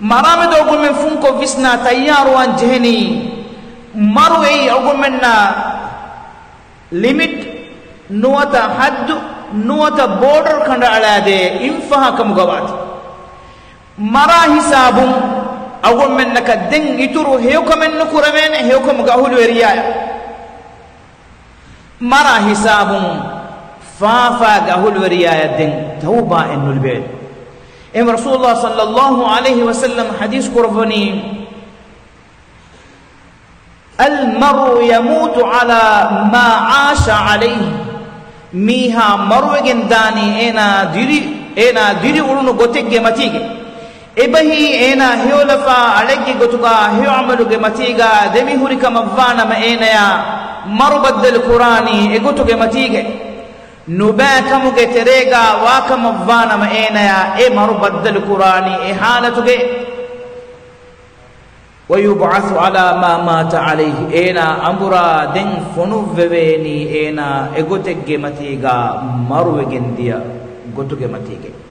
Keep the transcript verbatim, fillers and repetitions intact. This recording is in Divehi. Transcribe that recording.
މަރާމެދު އަޅުގަނޑުމެން ފުންކޮށް ވިސްނާ ތައްޔާރުވާން ޖެހެނީ، މަރު އެއީ އަޅުގަނޑުމެންނަށް ލިމިޓް ނުވަތަ ޙައްދު ނުވަތަ ބޯޑަރ ކަނޑައަޅާދޭ އިންފަހަކަމުގަވާތީ. މަރާ ހިސާބުން އަޅުގަނޑުމެންނަކަށް ދެން އިތުރު ހެޔޮކަމެއް ނުކުރެވޭނެ، ހެޔޮކަމުގެ އަހުލުވެރިޔާއަށް. މަރާ ހިސާބުން ފާފާގެ އަހުލުވެރިޔާއަށް ދެން ތައުބާއެއް ނުލިބޭ. އެހެން ރަސޫލުﷲ ޞައްލަﷲ ޢަލައިހި ވަސައްލަމަ ޙަދީޘް ކުރައްވަނީ، المرء يموت على ما عاش عليه. މީހާ މަރުވެގެން ދާނީ އޭނާ ދިރި، އޭނާ ދިރި އުޅުނު ގޮތެއްގެ މަތީގަ. އެބަހީ އޭނާ ހެޔޮލަފާ އަޅެއްގެ ގޮތުގަ ހެޔޮ ޢަމަލުގެ މަތީގަ ދެމިހުރި ކަމަށްވާނަމަ އޭނަޔާ މަރު ބައްދަލު ކުރާނީ އެގޮތުގެ މަތީގަ. ނުބައި ކަމުގެ ތެރޭގަ ވާ ކަމަށްވާނަމަ އޭނަޔާ އެ މަރު ބައްދަލު ކުރާނީ އެ ޙާލަތުގަ. ويبعث على ما مات عليه. އޭނާ އަނބުރާ ދެން ފޮނުއްވެވޭނީ އޭނާ އެގޮތެއްގެ މަތީގަ މަރުވެގެން ދިޔަ ގޮތުގެ މަތީގަ.